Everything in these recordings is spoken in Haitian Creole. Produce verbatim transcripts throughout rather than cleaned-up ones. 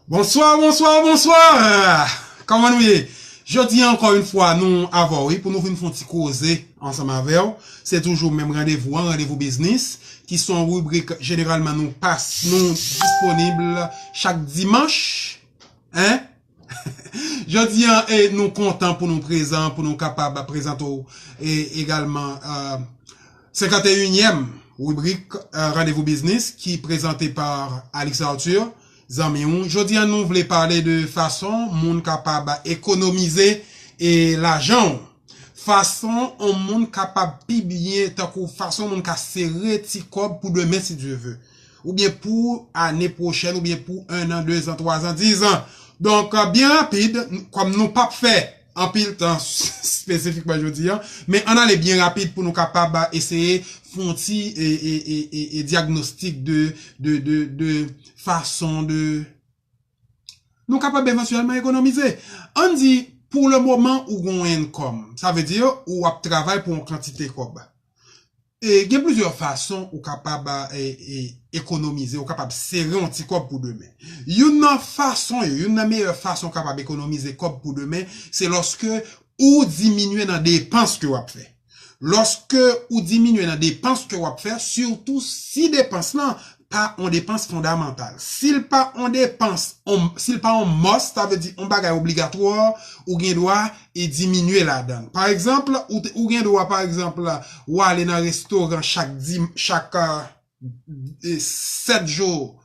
Bonswa, bonswa, bonswa! Kòman nou ye? Jodi a, ankò yon fwa, nou avè w, wi, pou nou vin fè yon ti koze ansanm avè w. Se toujou menm randevou an, Randevou Biznis, ki se yon ribrik jeneralman nou pas, nou disponib chak dimanch. Hein? Jodi a, e, nou kontan pou nou prezan, pou nou kapab prezante w, e, egalman, e, senkannteyinyèm ribrik, e, Randevou Biznis ki prezante pa Alix Arthur, zanmi w. Jodi a, nou vle pale de fason moun kapab ekonomize, e, lajan w. Fason yon moun kapab pi byen, tankou fason yon moun ka sere ti kòb pou demen, si Dye ve. Oubyen pou ane pwochèn, oubyen pou en an, de zan, twa zan, diz an. Donk, e, byen rapid, n-, kòm nou p ap fè anpil tan espesifikman jodi a, men ann ale byen rapid pou nou kapab eseye fè yon ti, e, e, e, e, e dyagnostik de, de, de, de fason de nou kapab evantyèlman ekonomize. Ann di, pou le moman, ou gen yon income. Sa vle di, ou ap travay pou yon kantite kòb. E gen plizyè fason ou kapab, e, e, ekonomize, ou kapab sere yon ti kòb pou demen. Youn nan fason yo, youn nan meyè fason ou kapab ekonomize kòb pou demen, se lòske ou diminye nan depans ke w ap fè. Lòske ou diminye nan depans ke w ap fè, sitou si depans lan pa yon depans fondamantal. Si l pa yon depans, on, si l pa yon must, sa vle di yon bagay obligatwa, ou gen dwa e diminye ladan l. Pa egzanp, ou, te- ou gen dwa, pa egzanp, ou ale nan restoran chak, dim, chak, e, e, sèt jou,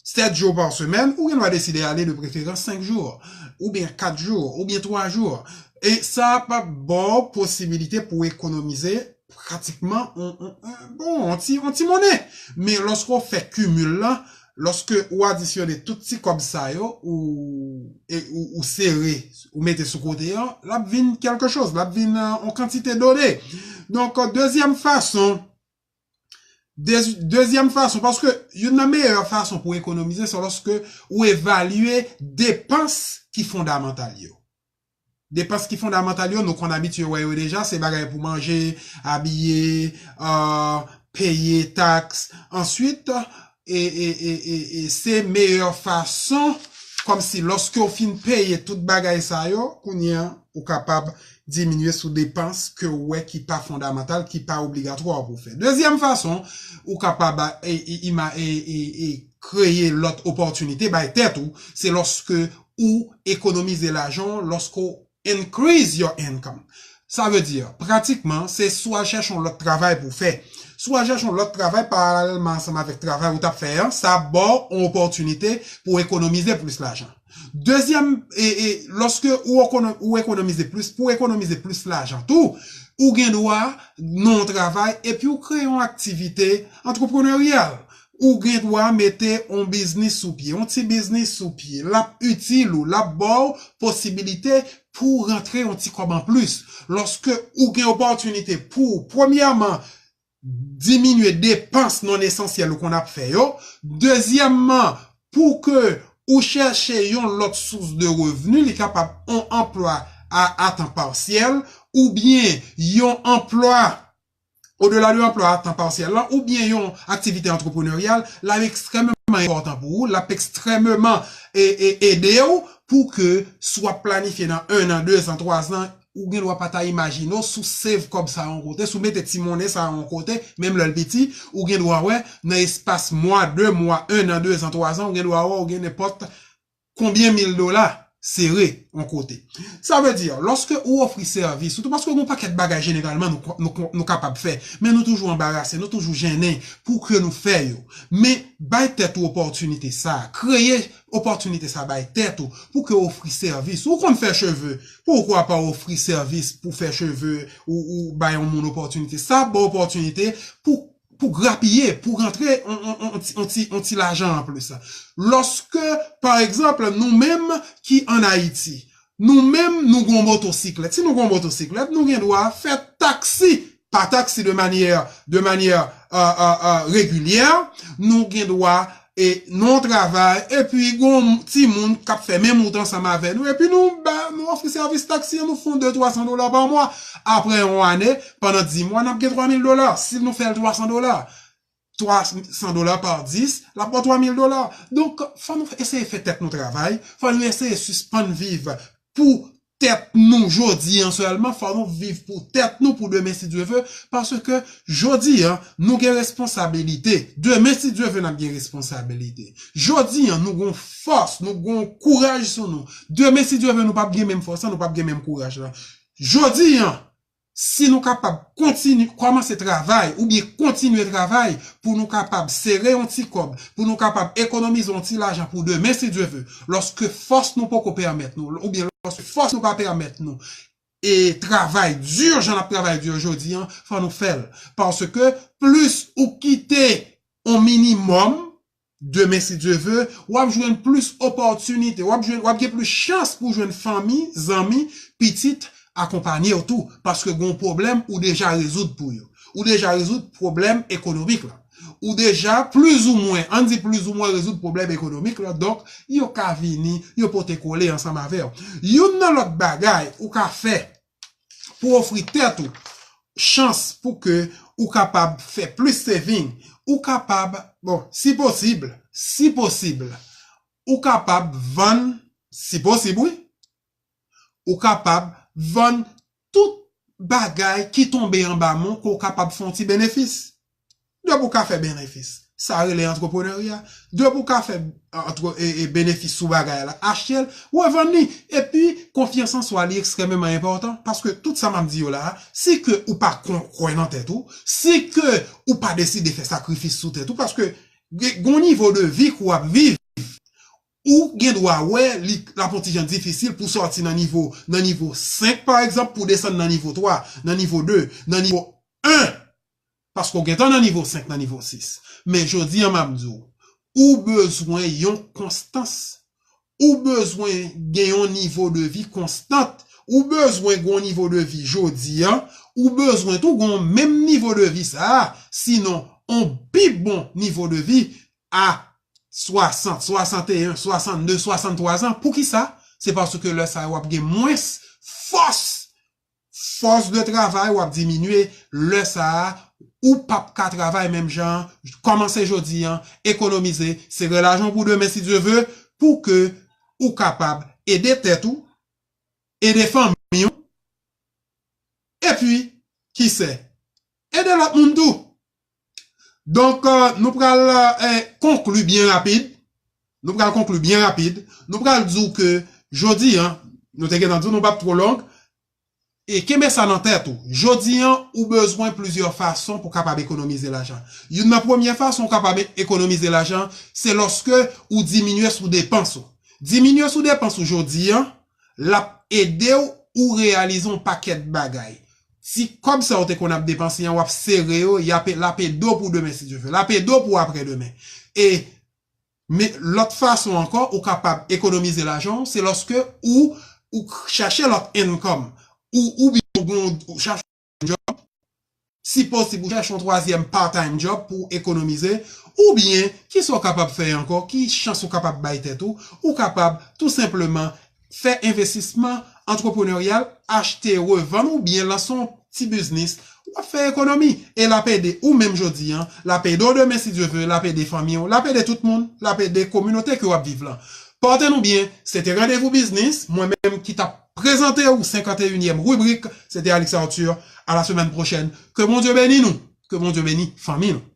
sèt jou pa semèn, ou gen dwa deside ale de preferans senk jou, oubyen kat jou, oubyen twa jou. E sa ap ba w posibilite pou w ekonomize pratikman on, on, on, bon, on ti, on ti monnen. Men lòske w fè kimil la, lòske ou adisyone tout ti kòb sa yo, ou, e, ou, ou sere, ou mete sou kote an, l ap vin kèlke choz, l ap vin, e, on kantite done. Donk, e, dezyèm fason, dez- dezyèm fason, paske youn nan meyè fason pou ekonomize, se lòske ou evalye depans ki fondamantal yo. Depans ki fondamantal yo, nou konn abitye wè yo deja, se bagay pou manje, abiye, e, peye taks. Answit, e, e, e, e, e se meyè fason, kòmsi lòske w fin peye tout bagay sa yo, kounye a, ou kapab diminye sou depans ke w wè ki pa fondamantal, ki pa obligatwa pou w fè. Dezyèm fason, ou kapab, e, e, ima- e, e, e kreye lòt opòtinite bay tèt ou, se lòske ou ekonomize lajan w, lòske w increase your income. Sa vle di, pratikman, se si w al chèche yon lòt travay pou w fè. Si w al chèche yon lòt travay paralèlman ansanm avèk travay ou t ap fè an, sa ap ba w yon opòtinite pou w ekonomize plis lajan. Dezyèm, e, e, lòske ou ekono- ou ekonomize plis, pou w ekonomize plis lajan tou, ou gen dwa nan yon travay epi w kreye yon aktivite antrepreneryal. Ou gen dwa mete yon biznis sou pye, yon ti biznis sou pye. L ap itil ou, l ap ba w posibilite pou w rantre yon ti kòb anplis. Lòske ou gen opòtinite pou w, premyèman, diminye depans non esansyèl ou konn ap fè yo. Dezyèmman, pou ke ou chèche yon lòt sous de revni, li kapab yon anplwa a, a tan pasyèl, oubyen yon anplwa odela de anplwa a tan pasyèl lan, oubyen yon aktivite antrepreneryal, l ap ekstrèmeman enpòtan pou ou, l ap ekstrèmeman e, e, ede w pou ke si w ap planifye nan en an, de zan, twa zan, ou gen dwa pa ta imajine w, si w save kòb sa yon kote, si w mete ti monnen sa yon kote, menm lè l piti, ou gen dwa wè, nan espas mwa, de mwa, en an, de zan, twa zan, ou gen dwa wè, ou gen nenpòt konbyen mil dola sere yon kote. Sa vle di, lòske ou ofri sèvis, sitou paske gen yon pakèt bagay jeneralman nou, nou, nou kapab fè, men nou toujou anbarase, nou toujou jennen pou ke nou fè yo. Men bay tèt ou opòtinite sa, kreye opòtinite sa bay tèt ou pou ke ofri sèvis. Ou konn fè cheve, poukwa pa ofri sèvis pou fè cheve ou, ou bay yon moun opòtinite? Sa ba w opòtinite pou pou grapiye, pou rantre on, on, on, on ti, on ti, on ti lajan anplis. Lòske, pa egzanp, nou menm ki ann Ayiti, nou menm nou gon motosiklèt. Si nou gon motosiklèt, nou gen dwa fè taksi, pa taksi de manyè, de manyè, e, e, e, regilyè, nou gen dwa e nan yon travay, epi gon timoun k ap fè menm wout ansanm avè nou, epi nou ba, nou ofri sèvis taksi an, nou fè yon de twa san dola pa mwa. Apre yon ane, pandan dis mwa, n ap gen twa mil dola, si nou fè l twa san dola. twa san dola pa dis, l ap ba w twa mil dola. Donk, fò nou eseye fè tèt nou travay, fò nou eseye sispann viv pou tèt nou jodi an sèlman, fò nou viv pou tèt nou, pou demen, si Dye ve, paske jodi an, nou gen responsabilite, demen, si Dye ve, n ap gen responsabilite. Jodi an, nou gon fòs, nou gon kouraj sou nou. Demen, si Dye ve, nou p ap gen menm fòs lan, nou p ap gen menm kouraj lan. Jodi an, si nou kapab kontinye, kòmanse travay, oubyen kontinye travay, pou nou kapab sere yon ti kòb, pou nou kapab ekonomize yon ti lajan pou demen, si Dye ve, lòske fòs nou poko pèmèt nou, oubyen lòske fòs nou pa pèmèt nou, e travay di jan n ap travay di jodi an, fò nou fè l. Paske plis ou kite yon minimòm, demen, si Dye ve, w ap jwenn plis opòtinite, w ap jwenn, w ap gen plis chans pou w jwenn fanmi, zanmi, pitit, akonpanye w tou, paske gen yon pwoblèm ou deja rezoud pou yo. Ou deja rezoud pwoblèm ekonomik la. Ou deja, plizoumwen, ann di plizoumwen rezoud pwoblèm ekonomik la, donk, yo ka vini, yo pote kole ansanm avè w. Youn nan lòt bagay ou ka fè pou ofri tèt ou chans pou ke ou kapab fè plis saving, ou kapab, bon, si posib, si posib, ou kapab vann, si posib, wi, ou kapab vann tout bagay ki tonbe anba men w ke w kapab fè yon ti benefis. Depi w ka fè benefis, sa rele antreprenarya. Depi w ka fè antre, e, e, benefis sou bagay la, achte l, revann li. Epi, konfyans an swa, li ekstrèmeman enpòtan, paske tout sa m ap di yo la a, si ke ou pa kon-, kwè nan tèt ou, si ke ou pa deside fè sakrifis sou tèt ou, paske gen, gen yon nivo de vi ke w ap viv, ou gen dwa wè li, l ap yon ti jan difisil pou sòti nan nivo, nan nivo senk, pa egzanp, pou desann nan nivo twa, nan nivo de, nan nivo en. Paske w gentan nan nivo senk, nan nivo sis. Men jodi an, m ap di w, ou bezwen yon konstans. Ou bezwen gen yon nivo de vi konstant. Ou bezwen gen yon nivo de vi jodi an. Ou bezwen tou gen yon menm nivo de vi sa a. Sinon, yon pi bon nivo de vi a swasant, swasanteyen, swasannde, swasanntwa zan. Poukisa? Se paske lè sa a, w ap gen mwens fòs, fòs de travay w ap diminye. Lè sa a, ou p ap ka travay menm jan. Kòmanse jodi an, ekonomize, sere lajan w pou demen, si Dye ve, pou ke ou kapab ede tèt ou, ede fanmi w, epi, kisa? Ede lòt moun tou. Donk, eh, nou pral, eh, konkli byen rapid. Nou pral konkli byen rapid. Nou pral di w ke jodi an, nou te gentan di w nou p ap twò long. E kenbe sa nan tèt ou. Jodi an, ou bezwen plizyè fason pou w kapab ekonomize lajan. Youn nan premye fason w kapab e-, ekonomize lajan, se lòske ou diminye sou depans ou. Diminye sou depans ou jodi an, l ap ede w ou reyalize yon pakèt bagay. Ti kòb sa ou te konn ap depanse an, w ap sere yo, y ap, l ap ede w pou demen, si Dye ve. L ap ede w pou aprè demen. E, men lòt fason ankò, ou kapab ekonomize lajan w, se lòske ou, ou k-, chache lòt income. Ou, oubyen ou, ou chache yon djòb. Si posib, ou chache yon twazyèm part-time job pou w ekonomize. Oubyen, kisa w kapab fè ankò? Ki chans ou kapab bay tèt ou? Ou kapab tou senpleman fè envestisman antrepreneryal, achte, revann oubyen lanse yon ti biznis. W ap fè ekonomi. E l ap ede ou menm jodi an. L ap ede w demen, si Dye ve. L ap ede fanmi w. L ap ede tout moun. L ap ede kominote ke w ap viv lan. Pòte nou byen. Se te Randevou Biznis. Mwen menm ki t ap prezante w senkant e inyèm ribrik. Se te Alix Arthur. À la semaine prochaine. Ke Bondye beni nou. Ke Bondye beni fanmi nou.